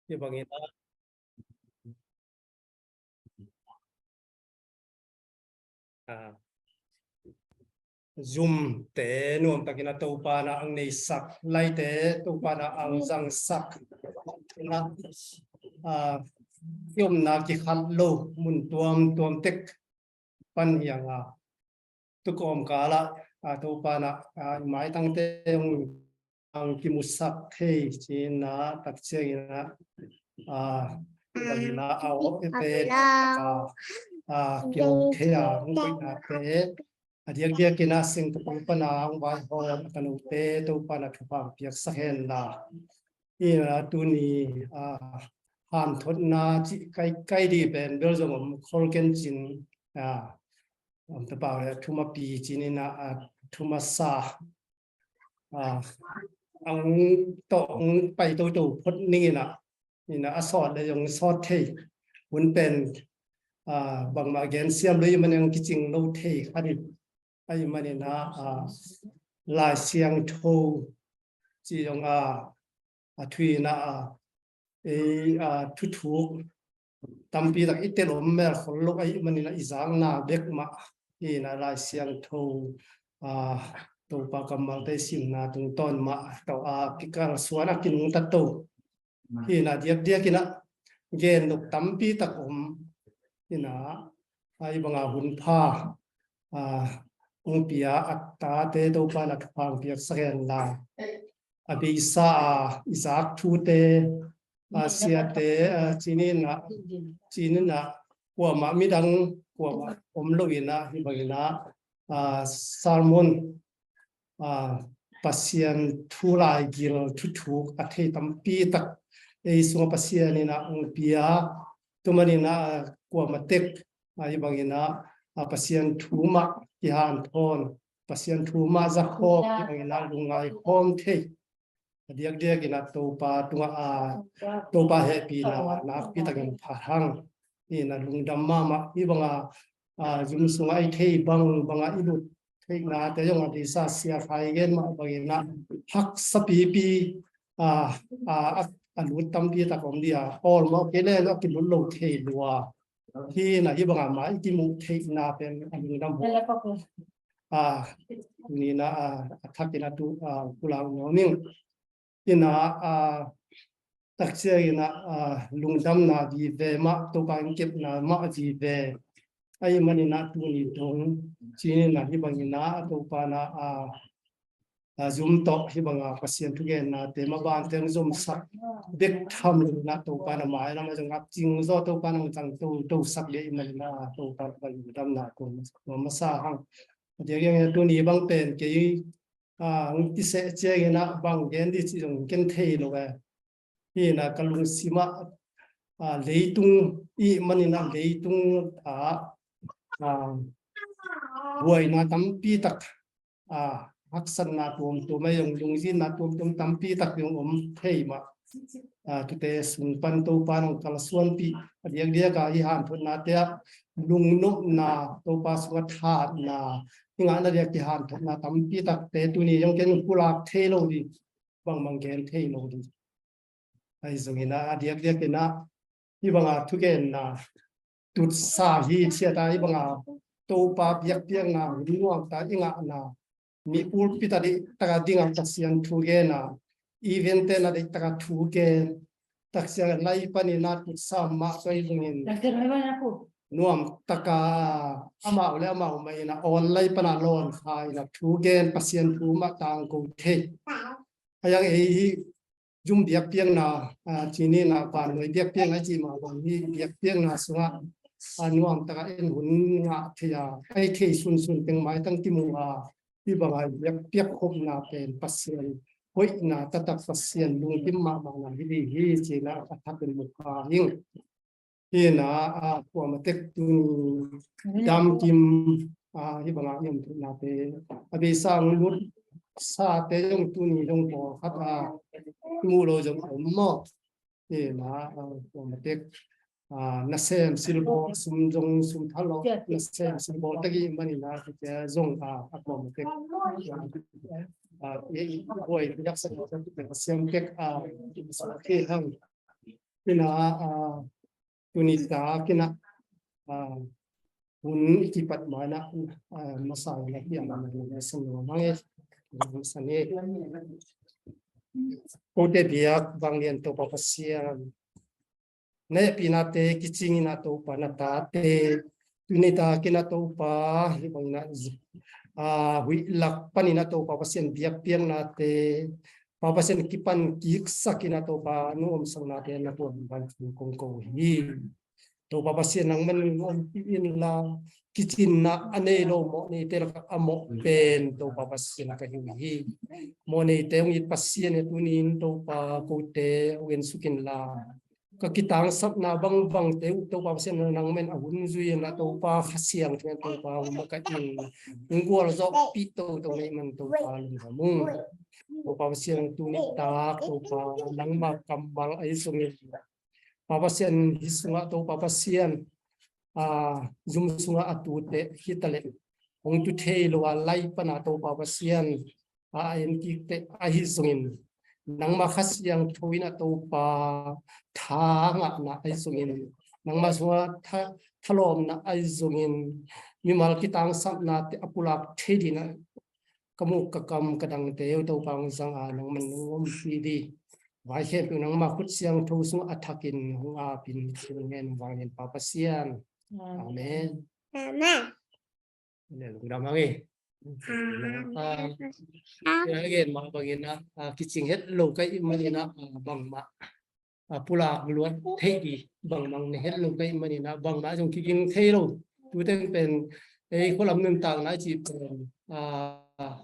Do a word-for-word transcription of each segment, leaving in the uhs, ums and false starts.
Hi bangin a, a, Zoom te nuamtakin a Topa na ang neisak, lai te Topa na ang zangsak, na, a, i omna kikhat lo mun tuamtuam tek pan hi hang a, tu kawmkal ah, a, Topa na, a, i maitangte hong ang kimusak thei ci-in a, tak ciangin a, a, bangin a, a, a, a, kiho thei a, hong koihnate a diakdiakin a sing Topa na hong vaihawm a tanote Topa na thupha piaksak hen la. Hi na tuni, a, hanthotna cih kai, kai dih pen bel zong om khol ken cin, a, om tapa le thuma pi cin in a, a, thuma sa, a, ang tawh ang pai toto phot ning in a, in a, a sawt le zong sawt thei hun pen, a, bangmah gen siam lo i man ang kicing lo thei kha dih. Ahih manin a, a, Lai Siangtho ci zong a, a thu in a, a, ei, a, thuthuk tampi tak i tel om mel khol lo ahih manin a i zakna bek mah hi na Lai Siangtho, a, Topa kammalte simna tungtawn mah tawh a, kikal suan a kinungta to. Hi na diakdiakin a gen nop tampi tak om. Hi na, a, i banga hun pha, a, hong pia a tate Topa na thupha piaksak hen la. A beisa a i zak thute, a siate, a, cinin a, cinin a, kuamah midang, kuamah om lo in a, hi bangin a, a, sermon, a, Pasian thu laigil thuthuk a thei tampi tak ei sungah Pasian in a hong pia, tu manin a, a, kuamah tek, a, hi bangin a, a, Pasian thu mah kihanthawn, Pasian thu mah zakhawm, hi bangin a lungngai khawm thei. A diakdiakin a Topa tungah a, Topa hehpihna nakpi takin pha hang. Hi na lungdam mahmah, hi banga, a, zum sungah i thei bang, banga i lut theihnate zong a disa sia khai gen mah bangin a haksa pipi, a, a, a, a lut tampi tak om dih a, awlmawh kei le a kilut lo thei lua. Hi na hi banga mah i kimuh theihna pen a lungdam hi. A, tuni na, a, a thakin a tu, a, pulak nuam ing. Hi na, a, tak ciangin a, a, lungdamna vive mah, Topa in kepna mah vive. Ahih manin a tuni dong cinin a hi bangin a Topa na, a, a, zum tawh hi banga Pasian thugennate mah bante hong zomsak bek tham lo in a Topa na mailam a zong ap cing zaw Topa na hong zang to, tosak dih ahih manin a Topa na lungdamna kong masa hang. A diakdiakin a tuni bang pen kei, a, hong kiseh ciangin a bang gen dih cih zong ken thei lo e. Hi na ka lungsim ah, a, leitung i hih manin a leitung ah, a, buaina tampi tak, a, haksatna tuamtuam a zong lungzinna tuamtuam tampi tak zong om thei mah. A, tute sung pan Topa nong kalsuanpih a diakdiak a i hanthotnate ah lungnopna, Topa sungah thatna, i ngahna diak kihanthotna tampi takte tuni zong ken pulak thei lo dih, bangbang gen thei lo dih. Ahi zongin a, a diakdiakin a, hi banga thugenna tutsa hi ciat a, hi banga Topa biakpiakna hun nuamta i ngahna, mi pulpit a deihtaka dinga Pasian thugen a, event te na deihtaka thugen, tak ciang lai panin a tutsa mah tua hi zongin nuamtaka amau le amau mah in a online pana lawn kha in a thugen Pasian thu mah tangko thei. A yang ei hi zum biakpiakna, a, cinin a vannuai biakpiakna i cih mah bang hi biakpiakna sungah, a, nuamtaka en hun ngah thei a, ei thei sunsun teng maitang kimu a, hi banga biakpiak khopna pen Pasian hoihna taktak Pasian lungkim mahmahna hi dih hi cina a thakin mu kha hing. Hi na, a, kuamah tek tuni damkim, a, hi banga i om theihna te a beisa ang lut sa te zong tuni zong pawlkhat a i muh lo zong om maw? Hi na, a, kuamah tek, a, nasem silbawl sum zong sum thalawh nasem silbawl tek i hih manin a, hite zong, a, a kuamah tek, a, i, i buai i daksak a siam tek, a, i sa thei hang. Ina, ah, tuni takin ah, ah, hun i kipat ma-in ah, ah, masa in ah hiam a na na san lo mang e. Masa ni. Kote biak bang lian Topa Pasian. Na hehpihnate kicing in ah Topa na tate. Tuni takin ah Topa, hih bangin ah, ah, huih lak panin ah Topa Pasian biakpiaknate, Pa Pasian kipan kiksakin ah Topa, nu omsaknate na tuam bang kong ko hi. Topa Pasian nangman ompih inla, kicinna a nei lo mawh neite lakah a mawh pen Topa Pasian ka hi uh hi. Mawh neite hong it Pasian e, tuni in Topa kote hong ensuk inla, ka kitangsapna bangbangte uh Topa Pasian nangman a hun zui in ah Topa Kha Siangtho in Topa hong makaih in, hong gualzawhpih toto na hih man Topa lungdam ung. Topa Pasian tuni tak Topa nangma kammal ahi zongin, Pa Pasian hih sungah Topa Pasian, ah, zum sungah a tute hi taleh hong tu thei lo a lai pan ah Topa Pasian a en kik teh ahi zongin, nangma Kha Siangtho in ah Topa tha ngahna ahi zongin, nangma sungah tha, thalawpna ahi zongin, mimal kitangsapnate a pulak thei dingin ah ka muk ka kam ka dangte uh Topa hong zang a nangman hong ompih ding. Vai khempeuh nangma khut siangtho sungah a thakin hong apin thil ngen vanglian Pa Pasian. Amen. Amen. Amen. Lungdam hang e. Amen. Gen mah bangin ah, ah, kicing het lo ka hih manin ah, ah, bangmah, ah, pulak luat theih ding bangmah na het lo ka hih manin ah, bangmah zong kiging thei lo. Tu teng pen ei khualam nuntakna i cih pen, ah,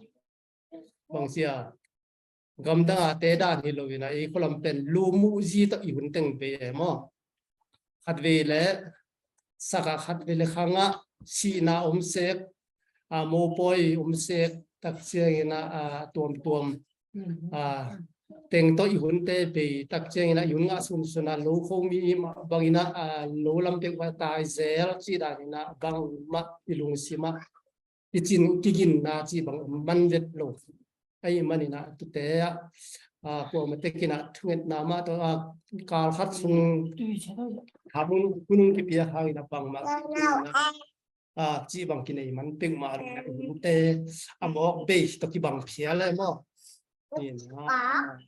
bang sia, gamdang a te dan hi lo in ah, ei khualam pen lumuh zi tak i hun teng bei e maw. Khatvei le sakah, khatvei le khangah sihna om sek, ah, mopawi om sek, tak ciangin ah, ah, tuamtuam, ah, teng tawh i hunte bei, tak ciangin ah i hun ngah sunsun ah lo khomi mah bangin ah, ah, lo lam peuh va tai zel cih danin ah bangmah i lungsim ah i cin kiginna cih bang om man vet lo. Ahih manin ah tute ah, ah, kuamah tekin ah thungetna mah tawh, ah, kal khat sung thamun hunung kipia hangin ah bangmah kiginna, ah, cih bang kinei man peuhmah lo. Tute a mawk bei tawh kibang phial e maw. Ina,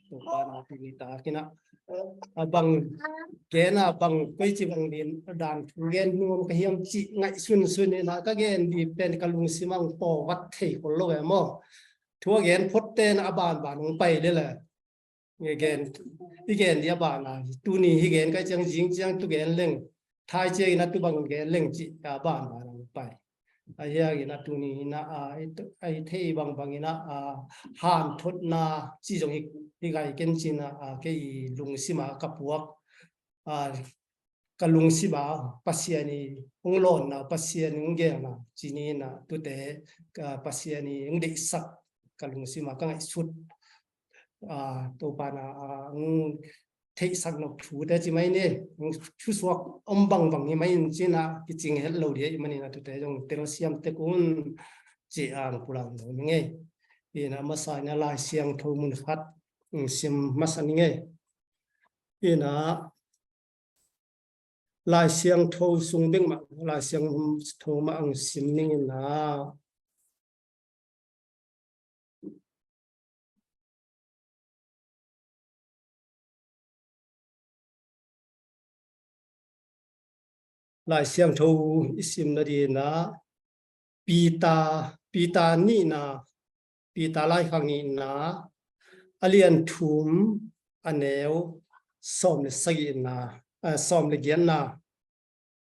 Topa na tuni takin ah, a bang gen a bang koici bang din dan thu gen nuam ka hiam cih ngaihsun sun ina ka gen ding pen ka lungsim ah hong pawvat thei khol lo e maw. Thu a gen phot ten a banban hong pai lel e. I gen, i gen ding a ban a, tuni hi gen ka hih ciang zing ciang tu gen leng, thai ciangin a tu bang gen leng cih a banban hong pai. Ahi hangin a tuni in ah, ah, i, i thei bangbangin ah, ah, hanthotna cih zong hi, hi gai ken cin ah, ah, kei lungsim ah ka puak, ah, ka lungsim ah Pasian i hong lawnna, Pasian i hong gelna cih ni in ah tute, ah, Pasian i hong deihsak ka lungsim ah ka ngaihsut, ah, Topa na, ah, hong theihsak nop thute ci mai ni. Thusuak om bangbang hi mai in cin ah kicing het lo ding ahih manin a tute zong telsiam tek un ci-in pulak lo ning ei. Ina masa in ah Lai Siangtho mun khat, um, sim masa ning ei. Ina Lai Siangtho sung bek mah, Lai Siangtho mah hong sim ning in ah. Lai Siangtho i sim nading in ah Peter, Peter nihna, Peter laikhak nihna, a lian thum, a neu sawm le sagihna, eh, sawm le giatna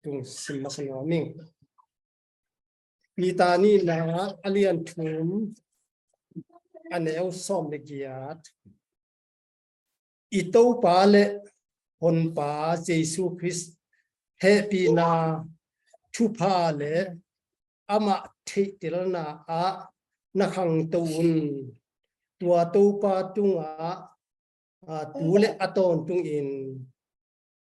tung sim masa nuam ing. Peter nihna a lian thum, a neu sawm le giat. I Topa le Honpa Jesu Khrist hehpihna thupha le amah theihtelna ah na khangto un. Tua Topa tungah, ah, tu le a tawntungin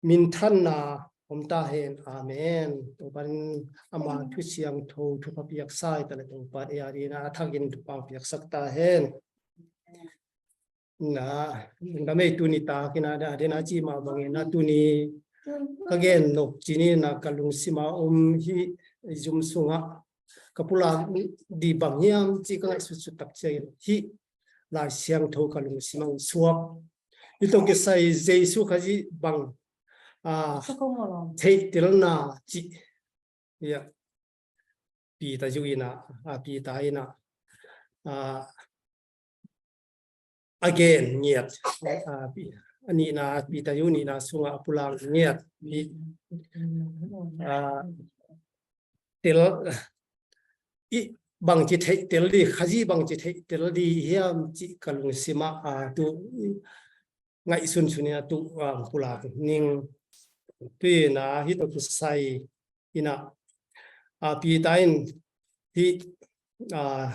minthanna om ta hen. Amen. Topa in ama thu siangtho thupha piaksa hi ta le Topa in ei a dingin a thakin thupha piaksak ta hen. na, lungdam ei, tuni tak in a, a den a ci mah bangin a, tuni ka gen nop cih in a ka lungsima om hih zum sungah ka pulak ding bang hiam cih ka ngaihsutsut tak ciangin hih Lai Siangtho ka lungsimah hong suak. Hih tawh kisai Jesu Khazih bang, ah, theihtelna cih, ya, Peter Yu in a, ah, Peter in a, ah, a gen ngiat, ah, a nihna, Peter Yu nihna sungah a pulak ngiat, hih, ah, tel, i bangci theihtel ding, Khazih bangci theihtel ding hiam cih ka lungsimah, ah, tu ngaihsunsun in a tu, ah, pulak ning. Tu in a hih tawh kisai in a, ah, Peter in hih, ah,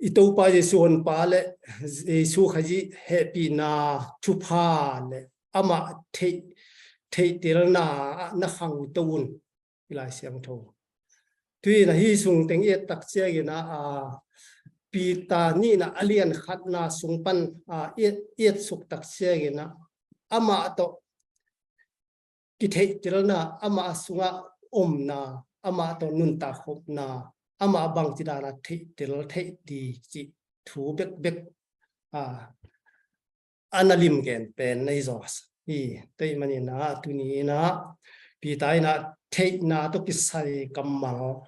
i Topa Jesu Honpa le Jesu Khazih hehpihna thupha le amah theih, theihtelna ah na khangto un, hih Lai Siangtho. Tu in a hih sung teng i et tak ciangin a, ah, Peter nihna a lian khatna sung pan, ah, i et, i et suk tak ciangin a, amah tawh kitheihtelna, amah sungah omna, amah tawh nuntak khopna, amah bangci dan a theihtel theih ding cih thu bekbek, ah, a na limgen pen na hi zaw hi. Tua ahih manin a tuni in a Peter in a theihna tawh kisai kammal,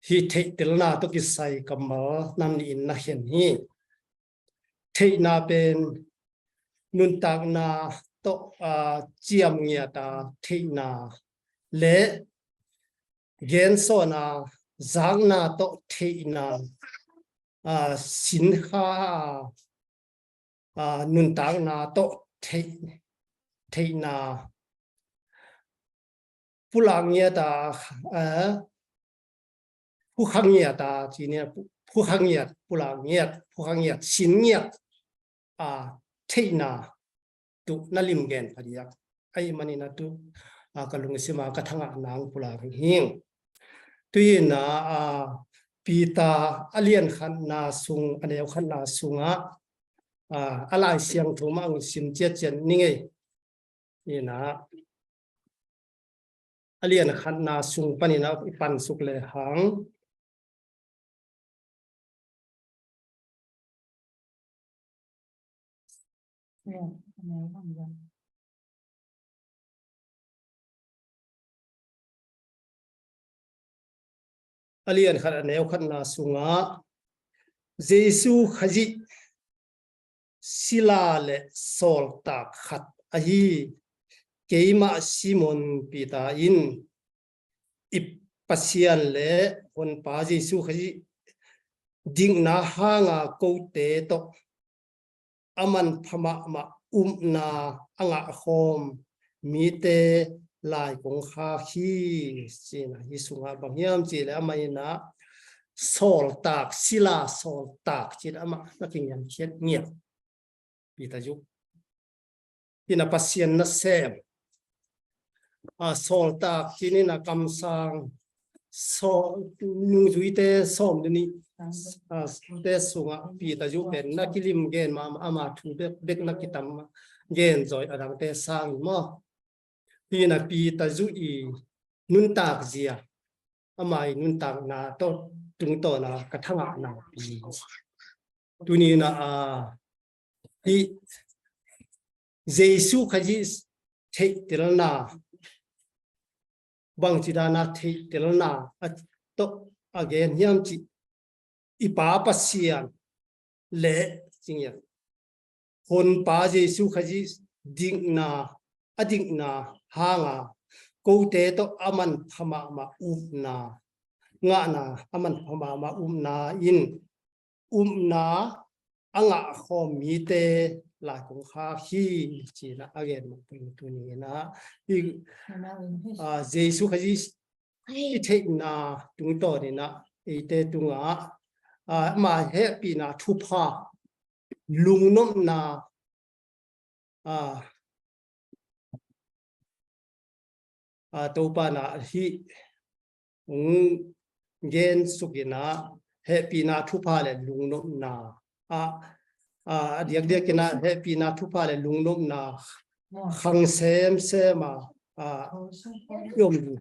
hih theihtelna tawh kisai kammal nam nih in na khen hi. Theihna pen nuntakna tawh, ah, ciam ngiat a theihna le gensawn a zakna tawh theihna, ah, sinkha a, ah, nuntakna tawh theih, theihna, pulak ngiat a, ah, phukha ngiat a, ci ni a, phu-, phukha ngiat, pulak ngiat, phukha ngiat, sin ngiat, ah, theihna tu na limgen phadiak. Ahih manin a tu, ah, ka lungsima ka thangahna hong pulak hi. Tu in a, ah, Peter a lian khatna sung, a neu khatna sungah, ah, a Lai Siangtho mah hong sim ciatciat ning ei. In a, a lian khatna sung panin a i pansuk lehang. A lian khat a neu khatna sungah Jesu Khazih sila le sawltak khat ahi keimah Simon Peter in i Pasian le Honpa Jesu Khazih dikna hanga kote tawh a manpha mahmah upna a ngahkhawm mite lai kong khak hi, ci-in a, hih sungah bang hiam cih leh amah in a sawltak, sila sawltak ci-in amah na kingiamkhiat ngiat. Peter Yu in a Pasian nasem, a, sawltak ci-in a kamsang, saw-, nungzuite sawm le nih, a, te sungah Peter Yu pen na kilim gen mahmah, ama thu bek, bek na kitam gen zaw a, dangte sang maw. Hi in a Peter Yu i nuntak zia, ama i nuntakna tawh tungtawn a ka thangahna pi. Tuni in a, a, hih Jesu Khazih theihtelna, bangci dan a theihtelna a tawh a gen hiam cih, i Pa Pasian le, ci ngiat, Honpa Jesu Khazih dikna, a dikna hanga kote tawh a manpha mahmah upna, ngahna, a manpha mahmah upna in, upna a ngahkhawm mite lai kong khak hi, ci-in a gen mah pen tuni in a, hih, a, Jesu Khazih i theihna tungtawn in a, eite tungah, a, ama hehpihna thupha, lungnopna, a, a, Topa in a hih hong gen suk in a, hehpihna thupha le lungnopna, a, a, a diakdiakin ah hehpihna thupha le lungnopna khang semsem a, a, i om ding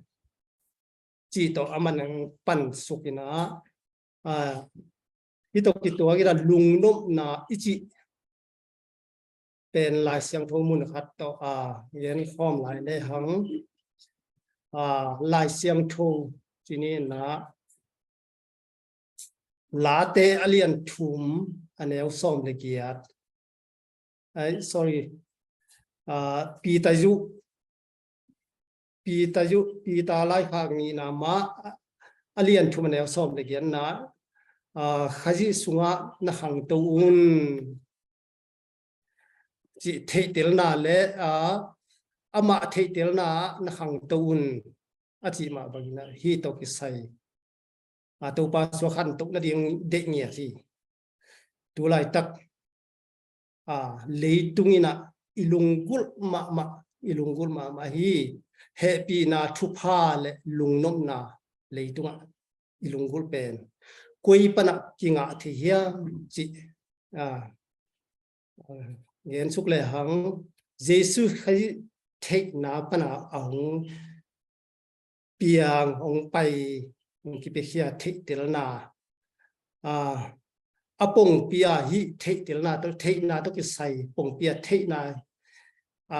cih tawh a man hong pansukin ah, a, hih tawh kituakin ah lungnopna i cih pen Lai Siangtho mun khat tawh a gen khawm lai lehang, a, Lai Siangtho cih ni in ah Late a lian thum a neu sawm le giat. Ai, sorry. A, Peter zuh, Peter zuh, Peter laikhak nihna mah a lian thum a neu sawm le giatna, a, Khazih sungah na khangto un cih theihtelna le, a, amah theihtelna ah na khangto un a cih mah bangin ah hih tawh kisai, a, Topa suak khantoh nading deih ngiat hi. Tu laitak, a, leitung in ah i lunggulh mahmah, i lunggulh mahmah hi. Hehpihna thupha le lungnopna leitungah i lunggulh pen koi panah kingah thei hiam cih, a, a, gen suk lehang, Jesu Khrih theihna panah a hong piang, hong pai, hong kipiakhia theihtelna, a, a pongpi a hih theihtelna tawh, theihna tawh kisai pongpi a theihna, a,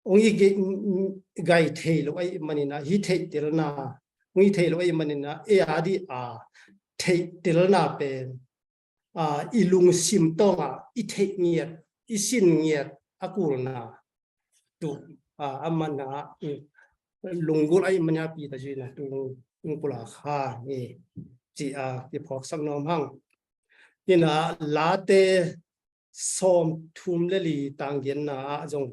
hong i ge-, gai thei lo ahih manin ah, hih theihtelna hong i thei lo ahih manin ah, ei a dih a theihtelna pen, a, i lungsim tawngah i theih ngiat, i sin ngiat a kulna tuh, a, a man ah, i lunggulh ahih manin ah Peter zuh in ah tu hong pulak kha hi, cih a kiphawksak nuam hang. Hi in ah Late sawm thum le li tang giatna ah zong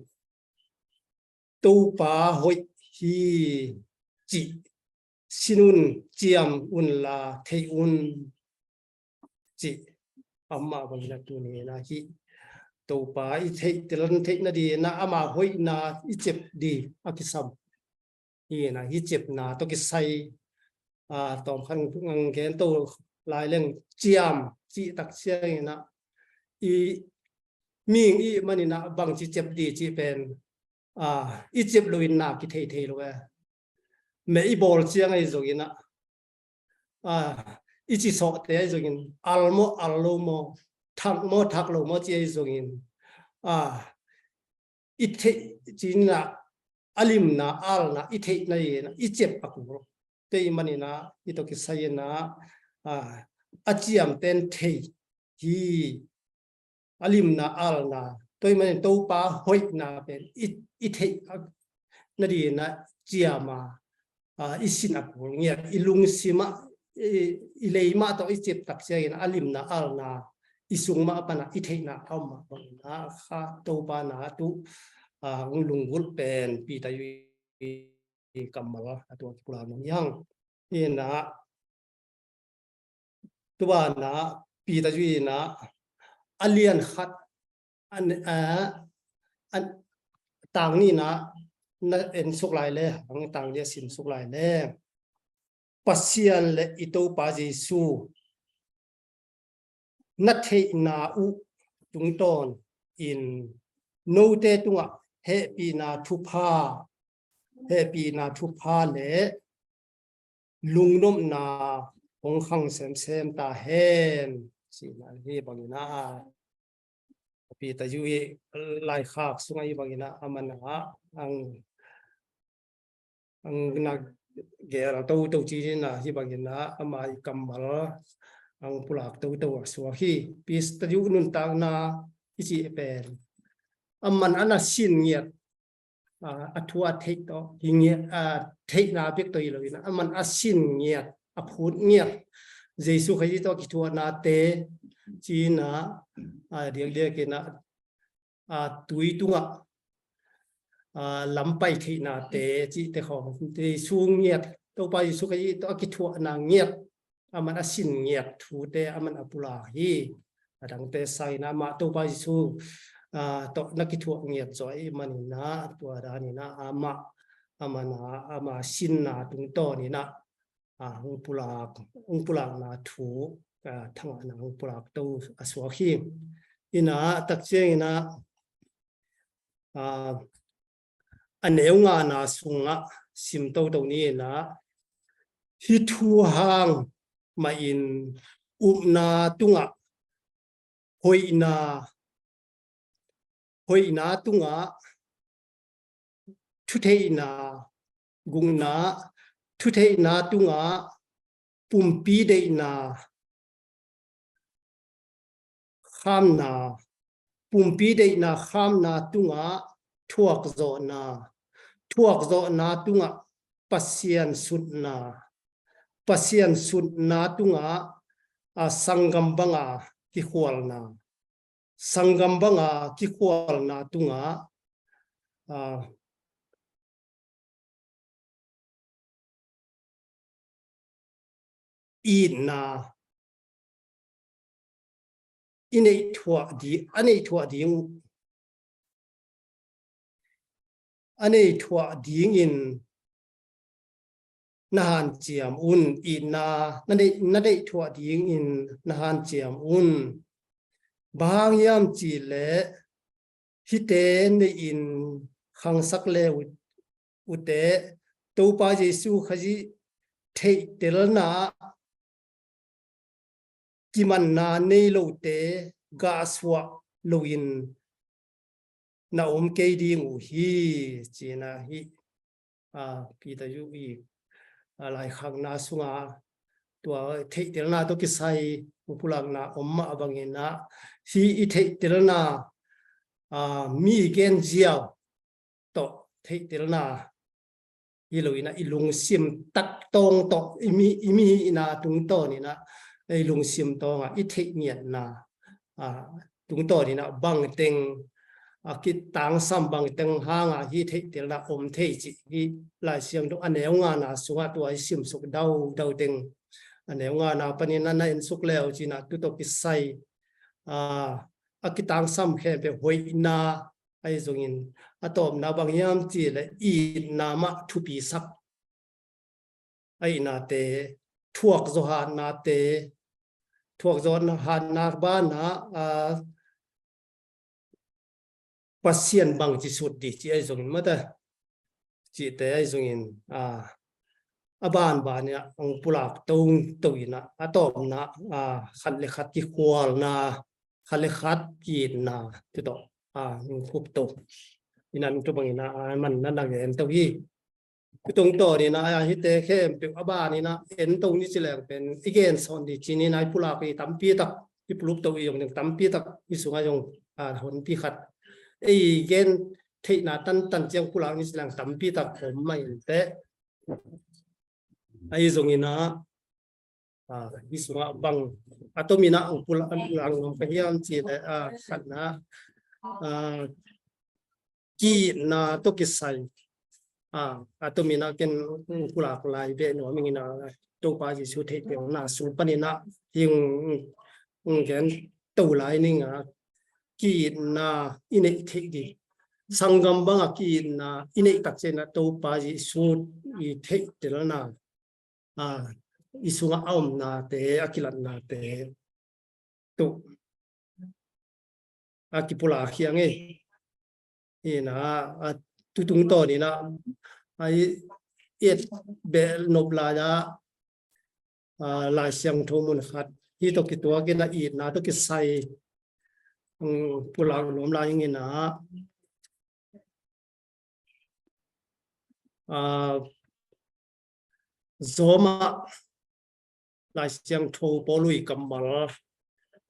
Topa hoih hi cih sin un, ciam unla thei un cih a om mah bangin ah tuni in ah hih Topa i theihtel theih nadingin ah ama hoihna i cep ding a kisam hi in ah, hih cepna tawh kisai, a, tawmkhat ngang gen to lai leng ciam cih tak ciangin ah i mihing i hih manin ah bangci cep ding cih pen, a, i cep loin na kithei thei lo e. Meh i bawl ciang ahi zongin ah, a, i ci sawhte ahi zongin, al maw al lo maw, thak maw thak lo maw ci ahi zongin, a, i theih ci in ah a limna alna i theih nadingin ah i cep a kul. Tua ahih manin ah hih tawh kisai in ah, a, a ciamten thei hi, a limna alna. Tua ahih manin Topa hoihna pen i, i theih a, nadingin ah ciam a, a, i sin a kul ngiat, i lungsim ah, i, i lei mah tawh i cep tak ciangin a limna alna i sung mah panah i theihna a om mah bangin ah kha Topa na tuh, a, hong lunggulh pen Peter zuh i kammal a tua kipulak nuam hi hang. Hi in ah tu banah Peter zuh in ah a lian khat, a, a, a, tang nihna na en suk lai lehang, tang nih a sim suk lai lehang, Pasian le i Topa Jesu na theihna uh tungtawn in note tungah hehpihna thupha, hehpihna thupha le lungnopna hong khang semsem ta hen. Cihna hi bangin ah, Peter zuh i laikhak sungah hi bangin ah, a man ah ang, ang na gel toto ci in ah, hi bangin ah ama i kammal ang pulak toto a suak hi. Peter zuh nuntakna i cih pen, a man a na sin ngiat, a, a thu a theih tawh hi ngiat, a, theihna bek tawh hi loin ah, a man a sin ngiat, a phut ngiat, Jesu Khazih tawh a kithuahnate ci in ah, a, diakdiakin ah, a, tui tungah, a, lam pai theihnate cihte khawng, Jesu ngiat, Topa Jesu Khazih tawh a kithuahna ngiat, a man a sin ngiat thute a man a pulak hi. A dangte sangin ah amah Topa Jesu, a, tawh na kithuah ngiat zaw ahih manin ah, tua danin ah amah, a man ah, ama sinna tungtawnin ah, a, hong pulak, hong pulakna thu, a, thangahna hong pulak to a suak hi. Inah takciang inah, a, a neu ngana sungah sim toto ni inah, hih thu hang mahin upna tungah hoihna, hoihna tungah thutheihna, gukna, thutheihna tungah pumpi deihna, khamna, pumpi deihna khamna tungah thuakzawhna, thuakzawhna tungah Pasian sutna, Pasian sutna tungah, a, sanggam banga kikhualna, sanggam banga kikhualna tungah, a, itna i neih thuah di, a neih thuah ding uh, a neih thuah dingin na hanciam un, itna na neih, na neih thuah dingin na hanciam un. Bang hang hiam cihleh hihte neihin khangsak le uh, uh teh, Topa Jesu Khazih theihtelna kimanna nei lote gahsuah loin na om kei ding uh hi, ci-in ah hih, a, Peter yu i, a, laikhakna sunga tua theihtelna tawh kisai hong pulakna om mah bangin ah, hih i theihtelna, a, mi gen ziau tawh theihtelna hi loin ah, i lungsim tak tawng tawh, i mi, i mihihna tungtawnin ah, i lungsim tawngah i theih ngiatna, a, tungtawnin ah bangteng, a, kitangsam, bangteng hanga hih theihtelna om thei cih hih Lai Siangtho a neu ngana sungah tua i simsuk daudau teng, a neu ngana panin ah na ensuk le uh ci-in ah tu tawh kisai, a, a kitangsam khempeuh hoihna ahi zongin, a tawpna bang hiam cihleh itna mah thupisak ahihnate, thuakzaw hatnate, thuakzaw hatna banah, a, Pasian bangci sut dih cih ahi zongin mata, cihte ahi zongin, a, a banbanin ah hong pulak toto in ah, a tawpna, a, khat le khat kikhualna, khat le khat ki-itna, tu tawh, a, hong khup to. Inah tu bangin ah, a, man na na gen to hi. Kutungtawnin ah, a, hihte khempeuh a banin ah en to ni ci leng pen i gen sawn dih ci-in ah i pulak i tampi tak, i puluk to i zong ding tampi tak i sungah zong, a, honpi khat ei gen theihna tantan ciang pulak ni ci leng tampi tak om mah inteh. Ahi zongin ah, a, hih sungah bang a tomin ah hong pulak, a, ngam ka hiam cihleh, a, khatna, a, ki-itna tawh kisai, a, a tomin ah ken hong pulak lai beh nuam ing in ah, Topa Jesu theihtelna sung panin ah hih hong, hong gen to lai ning a, ki-itna i neih theih ding, sanggam banga ki-itna i neih takciang ah Topa Jesu i theihtelna, a, i sungah a omnate, a kilatnate tu a kipulak hi ing ei. Inah, a, tu tungtawnin ah, a, i et beh nop lai ah, a, Lai Siangtho mun khat hih tawh kituakin ah itna tawh kisai, um, pulak nuam lai ing in ah, a, Rom ah Lai Siangtho Paul' kammal,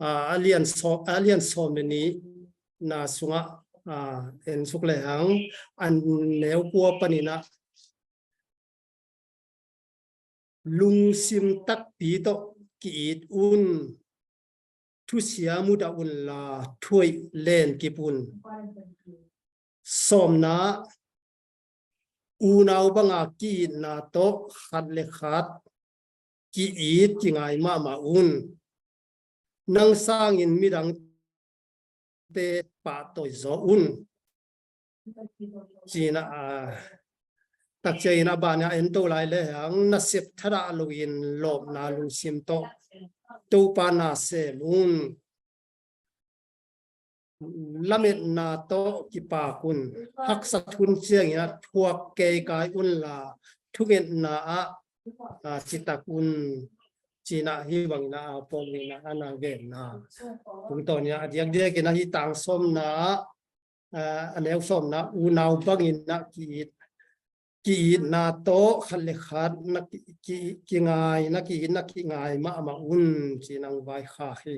a, a lian sawm, a lian sawm le nihna sungah, a, ensuk lehang, a neu kua panin ah, lungsim takpi tawh ki-it un, thusia mudah unla, thuhoih lenkip un. Sawmna, unau banga ki-itna tawh khat le khat ki-it kingai mahmah un. Nang sangin midangte pahtawi zaw un, ci-in ah, a, takciangin a ban a ento lai le hang nasep thadah loin lawpna lungsim tawh Topa na sem un. Lametna tawh kipak un. Haksat hun ciangin a thuak keikai unla thungetna ah, ah, citak un. Cinah hi bangin a Paul in a na genna tungtawn in a diakdiakin a hi tang sawmna ah, a neu sawmna unau bangin a ki-it, ki-itna tawh khat le khat na ki, ki, kingai, na ki-it na kingai mahmah un, cinah vai kha hi.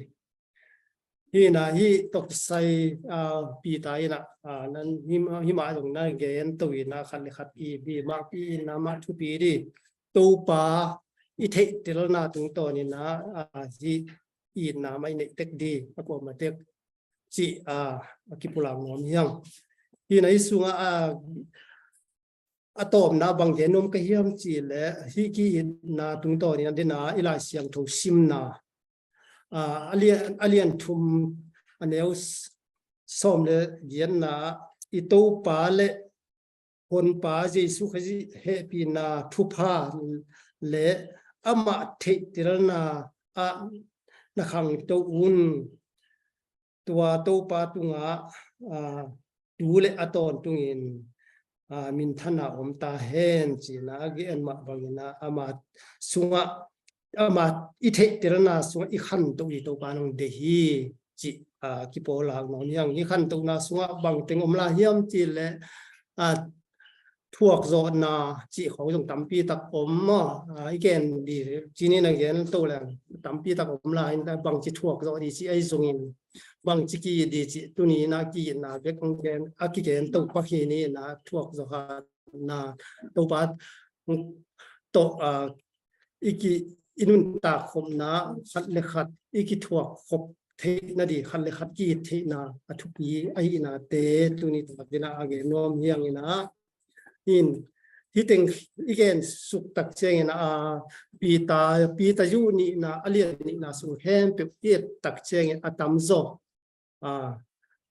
Hi na hi tawh kisai, ah, Peter in a, ah, nan hi, hi mah zong na gen to in a khat le khat i bi mah ki-itna mah thupi di. Topa i theihtelna tungtawn in a, ah, hi itna mah i neih tek di, a kuamah tek cih, ah, a kipulak nuam hi hang. Hi na hi sungah, ah, a tawpna bang gen nuam ka hiam cih leh hi ki-itna tungtawn in a dena i Lai Siangtho simna, ah, a lian, a lian thum a neu s-, sawm le giatna i Topa le Honpa Jesu Khazih hehpihna thupha le amah theihtelna ah na khangto un. Tua Topa tungah, ah, tu le a tawntungin, ah, minthana om ta hen, cina a gen mah bangin a ama sungah, ama i theihtelna sungah i khanto i Topa nong deih hi, cih, ah, kipawlak nuam hi hang. I khantona sungah bangteng om lai hiam cih leh, ah, thuakzawhna cih khawng zong tampi tak om maw? Ah, i gen di, cini na gen to leng tampi tak om lai, bangci thuakzawh di cih ahi zongin, bangci ki-it di cih tuni na ki-itna bek hong gen, a kigen to pah hi ni na thuakzawhna Topa tawh, ah, i ki, i nuntak khopna khat le khat i kithuak khop theihna di, khat le khat ki-it theihna a thupi ahihnate tuni tak dina a gen nuam hi hang in a. In, hi teng i gen suk tak ciangin a, Peter, Peter zu nihna, a lian nihna sung khempeuh i et tak ciangin a tamzaw, a,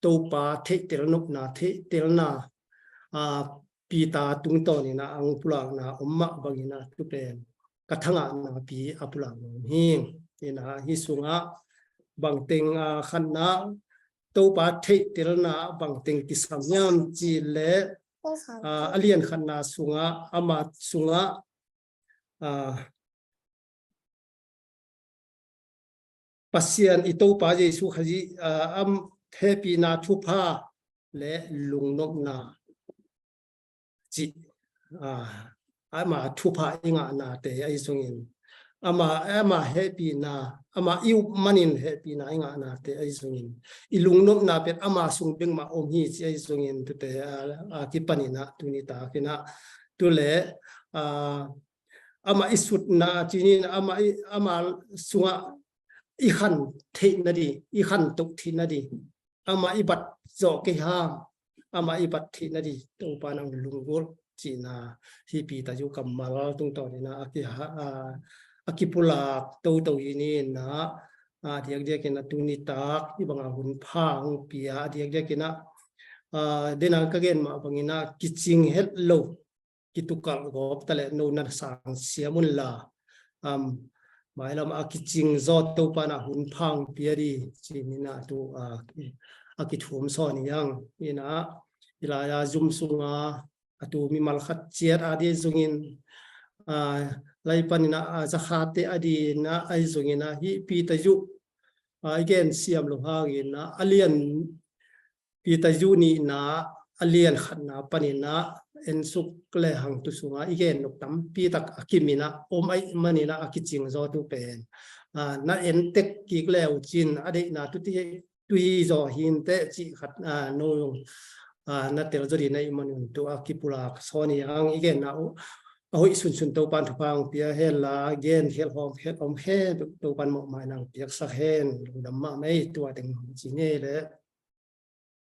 Topa theihtel nopna, theihtelna, a, Peter tungtawn in a hong pulakna om mah bangin a tu pen ka thangahna pi a pulak nuam hi. In a hi sungah bangteng, a, khatna Topa theihtelna bangteng kisam hiam cih leh, a, a lian khatna sungah, ama sungah, a, Pasian i Topa Jesu Khazih, a, a hehpihna thupha le lungnopna cih, a, ama thupha i ngahnate ahi zongin, ama, ama hehpihna, ama i up manin hehpihna i ngahnate ahi zongin, i lungnopna pen ama sung bek mah om hi cih ahi zongin, tute, a, a kipan in a tuni tak in a tu le, a, ama i sutna, cini na ama i, ama sungah i khan theihna di, i khanto theihna di, ama i bat zawh kei hang, ama i bat theihna di Topa nang lunggulh cihna hi Peter zu kammal tungtawn in a, a ki, a, a kipulak toto hi ni na, a, diakdiakin a tuni tak i banga hun pha hong pia, a, diakdiakin a, a, dena ka gen mah bangin a kicing het lo, kitukalh gawp ta leh no na sang siam unla, um, mailam a kicing zaw Topa na hun pha hong pia di, cini na tu, a, a kithum sawn hi hang. In a, i lai a zum sunga a tu mimal khat ciat a di zongin, a, lai panin a, a, zakhate a di na ahi zongin a hi Peter zu, a, i gen siam lo hangin a, a lian Peter zu nihna a lian khatna panin a ensuk le hang tu sunga i gen nop tampi tak a kimin a om ahih manin a, a kicing zaw tu pen, a, na en tek kik le uh cin a deihna tu ti, tu hi zaw hi inteh cih khat, a, no, a, na tel zaw di na hih manin tu a kipulak sawn hi hang. I genna uh a hoih sunsun Topan thupha hong pia hen la, gen khial hawm khial om hen, Topan mawhmai nang piaksak hen. Lungdam mahmah ei. Tua teng ci ngei le.